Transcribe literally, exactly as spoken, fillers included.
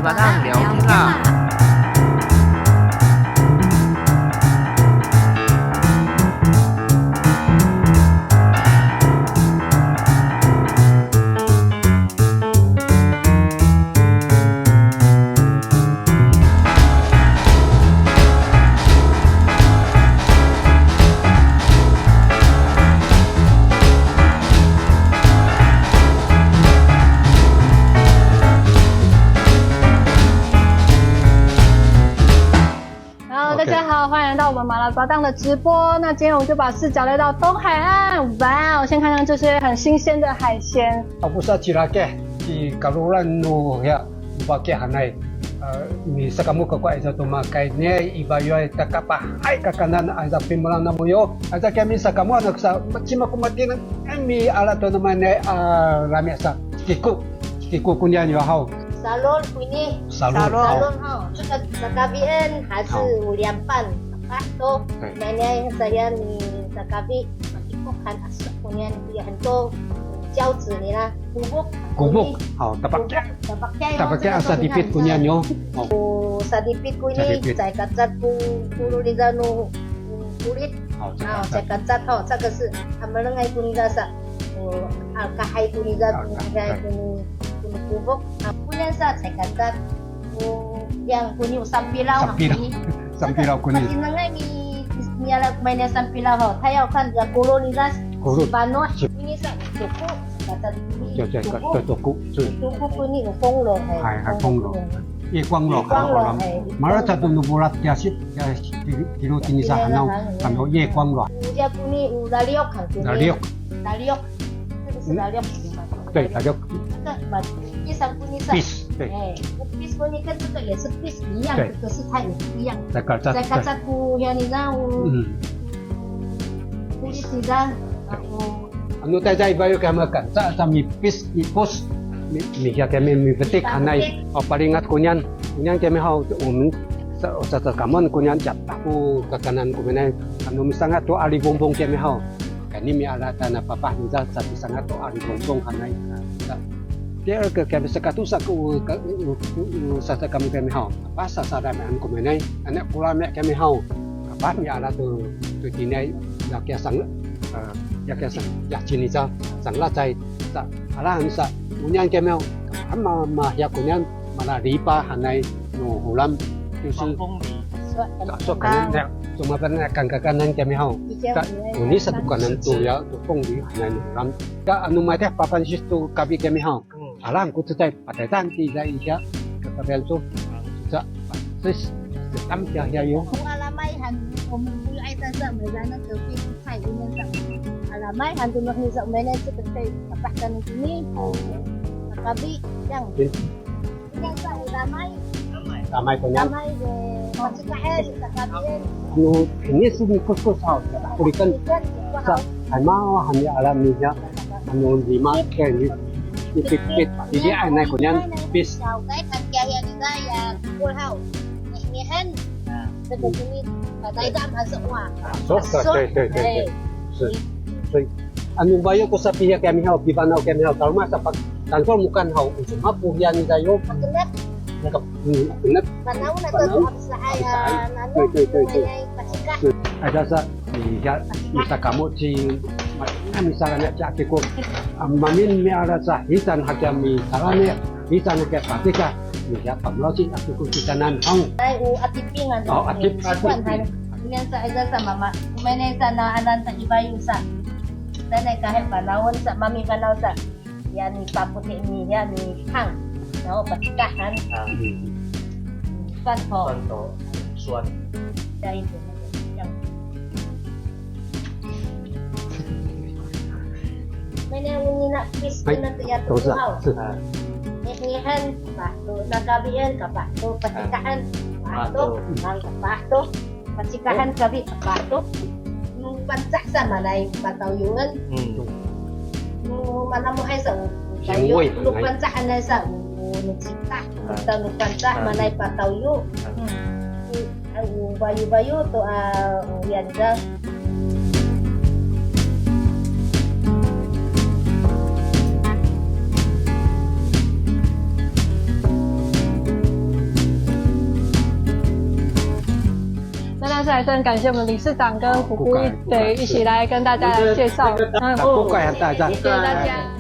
Padang 聊天啦。Hello，大家好，欢迎来到我们马来巴档的直播。那今天我们就把视角带到东海岸，哇哦！先看看这些很新鲜的海鲜。Aku sa cilake, i kalulan nu ya, baki hanay. Misakamu kakuwa iso tumakay ni, i bayuay takapahay kakanan, ayza pimulang namu yo. Ayza kami sakamu anak sa, cima kumatinang, mi ala to naman ni, a, lami sa, kiku, kiku kunian yo haw. Salon kuni. Salon. Salon. Salon haw. 这个 sakabian 还是 好。五两半. Apa to? 对。Mainai saya ni sakabi, matikok han asok kunian, 也很多 交趾 nila. Kubuk. Kubuk. Kuni. Haw, tapakya. Tapakya. Tapakya asa dipit kunian yo. O, sadipit kuni, sadipit. Cay kacat ku, kulu liza nu kulit. Haw, cay kacat. Haw, cay kacat haw, 这个是 a melengay kuni za sa. O, alkahay kuni za, kuni za, kuni, kuni kubuk. A, kunian sa, cay kacat. O, yang kuni, o, sampilaw, sampilaw. Kuni. Sampilaw kuni. Patinengay mi, mi ala kumain a sampilaw ho. Tayaw kan ya kulu liza. Kulu. Sipano. Sip- Kuni sa, tuku. Kata kuni. Ya, ya, tuku. Kata tuku. Tuku kuni, o, 风螺 hay. Hay, hay, 风螺. 风螺. 月光螺, 月光螺, hay. Mala cadu nu bulat ya sit, ya kilu tini sa hanau, kano 月光螺. Ya kuni, o, laliok kan kuni. Laliok. Laliok. 这个是 laliok. 对, laliok. 那个嘛，一三 kuni sa. Pis, 对. Eh, pis kuni 跟这个也是 pis 一样，对。可是它也不一样。Cay kacat, cay kacat ku, ya, ni za, o. 嗯。Kulit ni za, o. Anu tayza i bayuy kami kacat sa mipis, mipus, mi, mi, ya kami mipetik, hanay. Mipetik. O, palingat kunian, kunian kami haw, um, sa, sa, sa, kamun kunian, cak, aku kakanan kumainay, anu misangat to ali bongbong kami haw. Kani miala tana papah niza, sa misangat to ali bongbong hanay. Sa, 第二个 kami sakatusa ku, ka, u, u, u, sasa kamu kami haw. Apa sasaramian kumainay, anak kulami kami haw. Apa miala to, to tinay, ya kiya sang, eh, ya kiya sang, ya ciniza, sang lacay, sa, alahan sa, kunian kami haw. Ama, ma, ya kunian, malalipa hanay, no hulam, 就是 风风里。 Sa, so, kami, ya, cuma pernah kangkakanan kami haw. Sa, kuni sa bukanan to ya, to 凤梨 hanay no hulam. Ka anu matih papan sis to kabi kami haw. Alang ku cecay pataydan ti za isya kakabian su sa sis setam siya siya yo. Alamay han, o, mungkuy ay ta sa, mayza na kapi sa, inian sa. Alamay han, tunok ni sa, umaynay sa, katay, kapah kanu kini. O. Kakabi, yang. Inian sa, alamay. Alamay ko niyan. Alamay, e, masikahen, kakabian. Anu, ini sini kuskus haw, kulikan sa, ay ma, hani alam niya. Anu lima, kaya ni, ipit-ipit. Jadi, anay ko niyan, pis. So, so, so. Anu bayu ko sapiya kami haw, pipanaw kami haw, kalau masa pag-, tangkol mukan haw, unsur mapu yan tayo. Makenep. Makenep. Panaw na to, panaw. Abis lahay, abis lahay. Anu, ada sa, Iya, misakamu ci, ma-, misalnya ci ati ko, a, mamin miala sa, hisan hakiya misalnya, hisan hakiya patika, iya, pamulaw ci ati ko kitanan, hong. Ay, u atipingan. O, atip-, atiping. Inian sa, eza sa mama, umaynay sa na anan sa ibayu sa. Tanay kahe panawan sa, mami panaw sa. Ya, mipaputih, mi, ya, mihang. Nao, patikahan. A. Suan to. Suan to. Suan. Ya, itu. Yang. Mana yang ini nak pis, ay, nak ya, tu sa. Tahu. A. Ngihan, patu, nakabihan, kapatu, patikahan. A. Patu, patu. Nang kapatu. Pacikahan kami apa to? Nu Pangcah sa manay patawyungan. Hmm. Nu manamuhay sa u, u, bayu. Nu Pangcah anay sa u, u, nu Cikah. Ah. Kita nu Pangcah manay patawyu. Ah. Hmm. U, u, bayu-bayu to, a, u, yan sa. 但是还是很感谢我们理事长跟虎姑，对，一起来跟大家来介绍。嗯，谢谢大家。